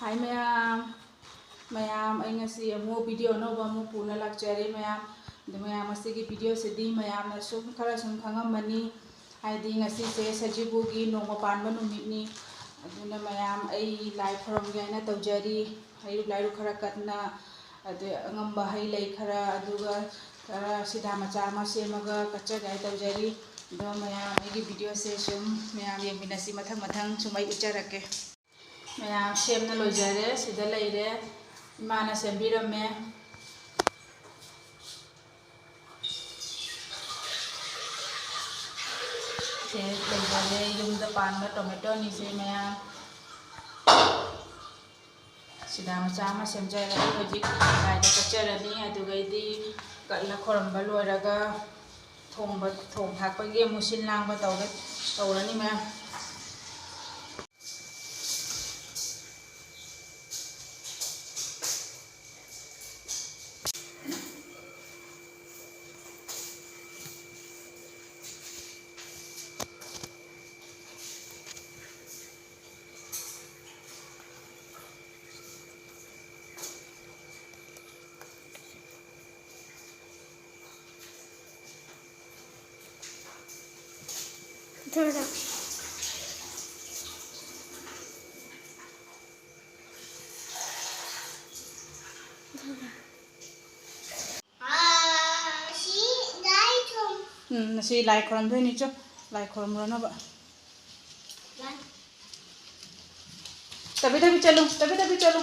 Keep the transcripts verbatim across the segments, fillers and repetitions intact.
ꯍꯥꯏ ꯃꯌꯥꯝ, ꯃꯌꯥꯝ, ꯑꯩ ꯉꯁꯤ ꯑꯃꯨꯛ video ꯑꯅꯧꯕ ꯑꯃꯨꯛ ꯄꯨꯅ ꯂꯥꯛꯆꯔꯦ ꯃꯌꯥꯝ꯫ ꯑꯗꯨ ꯃꯌꯥꯝ, ꯉꯁꯤꯒꯤ videoꯁꯤꯗꯤ ꯃꯌꯥꯝꯅ ꯁꯨꯝ ꯈꯔ ꯁꯨꯝ ꯈꯪꯉꯝꯃꯅꯤ, ꯍꯥꯏꯗꯤ ꯉꯁꯤꯁꯦ ꯁꯖꯤꯕꯨꯒꯤ ꯅꯣꯡꯃ ꯄꯥꯟꯕ ꯅꯨꯃꯤꯠꯅꯤ꯫ ꯑꯗꯨꯅ ꯃꯌꯥꯝ, ꯑꯩ ꯂꯥꯏ ꯈꯨꯔꯨꯝꯒꯦ ꯍꯥꯏꯅ ꯇꯧꯖꯔꯤ꯫ ꯍꯩꯔꯨꯛ ꯂꯥꯏꯔꯨꯛ ꯈꯔ ꯀꯠꯅ, ꯑꯗꯨ ꯑꯉꯝꯕ ꯍꯩ ꯂꯩ ꯈꯔ, ꯑꯗꯨꯒ ꯈꯔ ꯁꯤꯗꯥ ꯃꯆꯥ ꯑꯃ ꯁꯦꯝꯃꯒ ꯀꯠꯆꯒꯦ ꯍꯥꯏꯅ ꯇꯧꯖꯔꯤ꯫ ꯑꯗꯣ ꯃꯌꯥꯝ, ꯑꯩꯒꯤ videoꯁꯦ ꯁꯨꯝ ꯃꯌꯥꯝ ꯌꯦꯡꯃꯤꯟꯅꯁꯤ, ꯃꯊꯪ ꯃꯊꯪ ꯁꯨꯝ ꯑꯩ ꯎꯠꯆꯔꯛꯀꯦ꯫ ꯃꯌꯥꯝ ꯁꯦꯝꯅ ꯂꯣꯏꯖꯔꯦ꯫ ꯁꯤꯗ ꯂꯩꯔꯦ, ꯏꯃꯥꯅ ꯁꯦꯝꯕꯤꯔꯝꯃꯦ꯫ ꯁꯦ ꯂꯩꯖꯔꯦ, ꯌꯨꯝꯗ ꯄꯥꯟꯕ tomatoꯅꯤꯁꯦ ꯃꯌꯥꯝ꯫ ꯁꯤꯗ ꯃꯆꯥ ꯑꯃ ꯁꯦꯝꯖꯔꯦ꯫ ꯑꯩ ꯍꯧꯖꯤꯛ ꯂꯥꯏꯗ ꯀꯠꯆꯔꯅꯤ, ꯑꯗꯨꯒꯩꯗꯤ ꯀꯠꯂ ꯈꯣꯏꯔꯝꯕ ꯂꯣꯏꯔꯒ ꯊꯣꯡꯕ, ꯊꯣꯡ ꯊꯥꯛꯄꯒꯤ ꯑꯃꯨꯛ ꯁꯤꯟ ꯂꯥꯡꯕ ꯇꯧꯒꯦ, ꯇꯧꯔꯅꯤ ꯃꯌꯥꯝ꯫ ꯎꯝ, ꯉꯁꯤ ꯂꯥꯏ ꯈꯣꯏꯔꯝꯗꯣꯏꯅꯤ, ꯆꯣ꯫ ꯂꯥꯏ ꯈꯣꯏꯔꯝꯃꯨꯔꯣꯅꯕ꯫ ꯇꯞꯄꯤ ꯇꯞꯄꯤ ꯆꯠꯂꯨ, ꯇꯞꯄꯤ ꯇꯞꯄꯤ ꯆꯠꯂꯨ꯫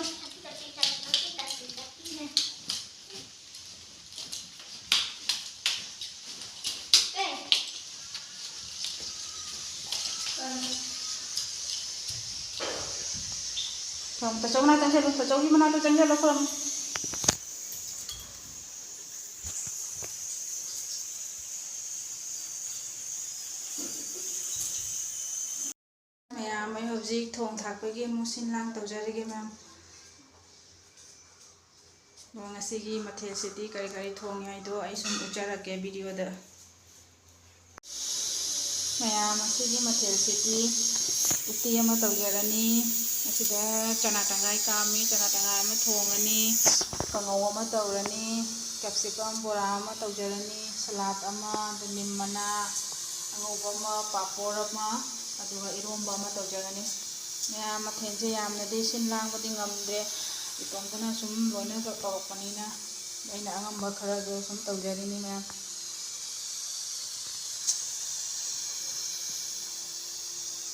ꯈꯣꯝ, ꯇꯥꯆꯧ ꯃꯅꯥꯛꯇ ꯆꯪꯁꯤꯜꯂꯨ, ꯇꯥꯆꯧꯒꯤ ꯃꯅꯥꯛꯇ ꯆꯪꯁꯤꯜꯂꯨ, ꯈꯣꯝ꯫ ꯃꯌꯥꯝ, ꯑꯩ ꯍꯧꯖꯤꯛ ꯊꯣꯡ ꯊꯥꯛꯄꯒꯤ ꯑꯃꯨꯛ ꯁꯤꯟ ꯂꯥꯡ ꯇꯧꯖꯔꯒꯦ, ꯃꯌꯥꯝ꯫ ꯑꯗꯣ ꯉꯁꯤꯒꯤ ꯃꯊꯦꯜꯁꯤꯗꯤ ꯀꯔꯤ ꯀꯔꯤ ꯊꯣꯡꯉꯤ ꯍꯥꯏꯗꯣ ꯑꯩ ꯁꯨꯝ ꯎꯠꯆꯔꯛꯀꯦ videoꯗ꯫ ꯃꯌꯥꯝ, ꯉꯁꯤꯒꯤ ꯃꯊꯦꯜꯁꯤꯗꯤ ꯎꯇꯤ ꯑꯃ ꯇꯧꯖꯔꯅꯤ꯫ ꯑꯁꯤꯗ ꯆꯅꯥ ꯇꯪꯈꯥꯏ ꯀꯥꯝꯃꯤ, ꯆꯅꯥ ꯇꯪꯈꯥꯏ ꯑꯃ ꯊꯣꯡꯉꯅꯤ, ꯀꯥꯡꯉꯧ ꯑꯃ ꯇꯧꯔꯅꯤ, ꯀꯦꯞꯁꯤꯀꯝ ꯕꯣꯔꯥ ꯑꯃ ꯇꯧꯖꯔꯅꯤ, ꯁꯂꯥꯗ ꯑꯃ, ꯑꯗ ꯅꯤꯝ ꯃꯅꯥ ꯑꯉꯧꯕ ꯑꯃ, ꯄꯥꯐꯣꯔ ꯑꯃ, ꯑꯗꯨꯒ ꯏꯔꯣꯝꯕ ꯑꯃ ꯇꯧꯖꯒꯅꯤ꯫ ꯃꯌꯥꯝ ꯃꯊꯦꯜꯁꯦ ꯌꯥꯝꯅꯗꯤ ꯁꯤꯟ ꯂꯥꯡꯕꯗꯤ ꯉꯝꯗ꯭ꯔꯦ, ꯏꯇꯣꯝꯇꯅ ꯁꯨꯝ ꯂꯣꯏꯅ ꯇꯧꯔꯛꯄꯅꯤꯅ ꯑꯩꯅ ꯑꯉꯝꯕ ꯈꯔꯗꯣ ꯁꯨꯝ ꯇꯧꯖꯔꯤꯅꯤ ꯃꯌꯥꯝ꯫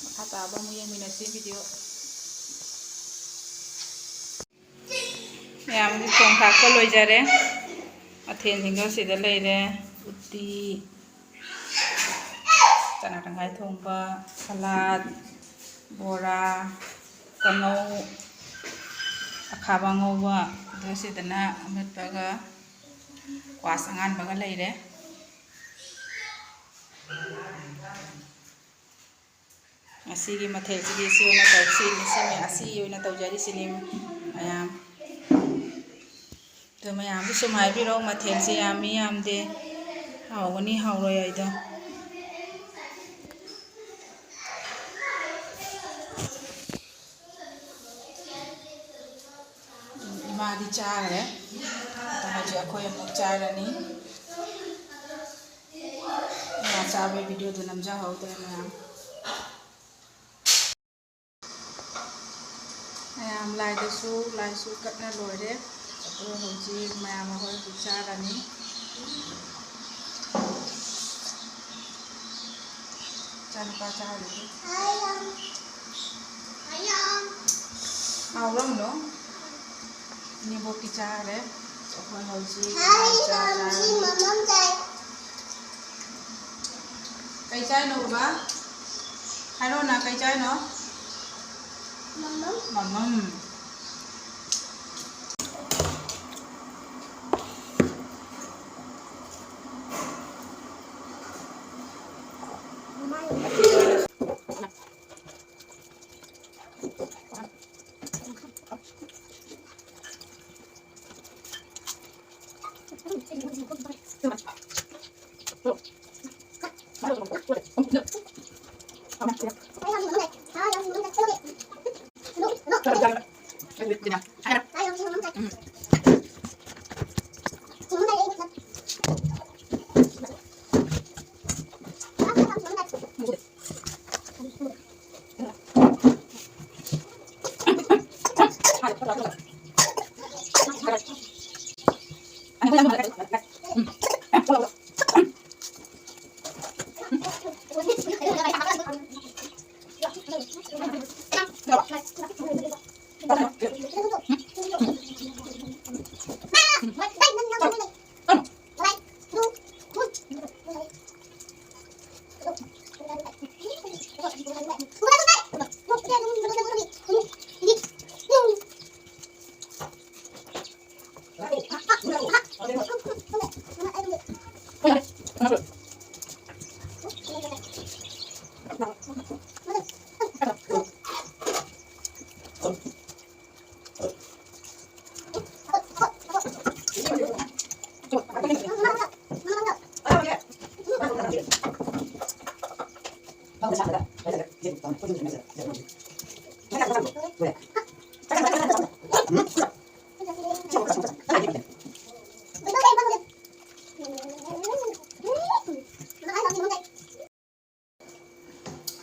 ꯃꯈꯥ ꯇꯥꯕ ꯑꯃꯨꯛ ꯌꯦꯡꯃꯤꯟꯅꯁꯤ ꯚꯤꯗꯤꯑꯣ꯫ ꯃꯌꯥꯝꯒꯤ ꯊꯣꯡ ꯊꯥꯛꯄ ꯂꯣꯏꯖꯔꯦ꯫ ꯃꯊꯦꯜꯁꯤꯡꯗꯣ ꯁꯤꯗ ꯂꯩꯔꯦ: ꯎꯇꯤ, ꯆꯅꯥ ꯇꯪꯈꯥꯏ ꯊꯣꯡꯕ, ꯁꯂꯥꯗ, ꯕꯣꯔꯥ, ꯀꯥꯡꯉꯧ, ꯑꯈꯥꯕ ꯑꯉꯧꯕ, ꯑꯗꯨꯒ ꯁꯤꯗꯅ ꯑꯃꯦꯠꯄꯒ ꯀ꯭ꯋꯥꯁ ꯑꯉꯥꯟꯕꯒ ꯂꯩꯔꯦ꯫ ꯉꯁꯤꯒꯤ ꯃꯊꯦꯜꯁꯤꯗꯤ ꯁꯤ ꯑꯣꯏꯅ ꯇꯧ-, ꯁꯤꯅꯤ, ꯁꯤ ꯃ-, ꯑꯁꯤ ꯑꯣꯏꯅ ꯇꯧꯖꯔꯤꯁꯤꯅꯤ ꯃꯌꯥꯝ꯫ ꯑꯗꯨ ꯃꯌꯥꯝꯁꯨ ꯁꯨꯝ ꯍꯥꯏꯕꯤꯔꯛꯑꯣ, ꯃꯊꯦꯜꯁꯦ ꯌꯥꯝꯃꯤ ꯌꯥꯝꯗꯦ, ꯍꯥꯎꯒꯅꯤ ꯍꯥꯎꯔꯣꯏ ꯍꯥꯏꯗꯣ꯫ ꯏꯃꯥꯗꯤ ꯆꯥꯈ꯭ꯔꯦ꯫ ꯑꯗꯣ ꯍꯧꯖꯤꯛ ꯑꯩꯈꯣꯏ ꯑꯃꯨꯛ ꯆꯥꯔꯅꯤ꯫ ꯏꯃꯥ ꯆꯥꯕꯒꯤ ꯚꯤꯗꯤꯑꯣꯗꯣ ꯅꯝꯖꯍꯧꯗ꯭ꯔꯦ ꯃꯌꯥꯝ꯫ ꯃꯌꯥꯝ ꯂꯥꯏꯗꯁꯨ, ꯂꯥꯏꯁꯨ ꯀꯠꯅ ꯂꯣꯏꯔꯦ꯫ ꯑꯗꯣ ꯍꯧꯖꯤꯛ ꯃꯌꯥꯝ ꯑꯩꯈꯣꯏ ꯍꯧꯖꯤꯛ ꯆꯥꯔꯅꯤ꯫ ꯏꯆꯥꯅꯨꯄꯥ ꯆꯥꯔꯤꯁꯦ꯫ ꯍꯥꯎꯔꯝꯂꯣ? ꯏꯅꯦꯝꯕꯣꯛꯇꯤ ꯆꯥꯔꯦ꯫ ꯑꯩꯈꯣꯏ ꯍꯧꯖꯤꯛ ꯆꯥ ꯆꯥꯔꯅꯤ꯫ ꯀꯩ ꯆꯥꯏꯅꯣ ꯕꯕꯥ? ꯍꯥꯏꯔꯣꯅ, ꯀꯩ ꯆꯥꯏꯅꯣ? ꯃꯃꯝ꯫ ꯃꯃꯝ꯫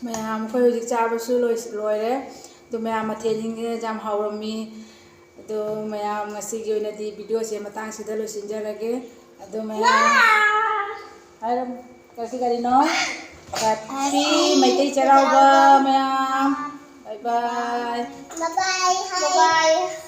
ꯃꯌꯥꯝ, ꯑꯩꯈꯣꯏ ꯍꯧꯖꯤꯛ ꯆꯥꯕꯁꯨ ꯂꯣꯏ-, ꯂꯣꯏꯔꯦ꯫ ꯑꯗꯨ ꯃꯌꯥꯝ, ꯃꯊꯦꯜꯁꯤꯡꯁꯦ ꯌꯥꯝ ꯍꯥꯎꯔꯝꯃꯤ꯫ ꯑꯗꯣ ꯃꯌꯥꯝ, ꯉꯁꯤꯒꯤ ꯑꯣꯏꯅꯗꯤ video ꯁꯦ ꯃꯇꯥꯡꯁꯤꯗ ꯂꯣꯏꯁꯤꯟꯖꯔꯒꯦ꯫ ꯑꯗꯣ ꯃꯌꯥꯝ, ꯍꯥꯏꯔꯣ, ꯀꯔꯤ ꯀꯔꯤꯅꯣ? Happy ꯃꯩꯇꯩ ꯆꯩꯔꯥꯎꯕ ꯃꯌꯥꯝ꯫ Bye bye꯫ Bye bye꯫ Bye bye꯫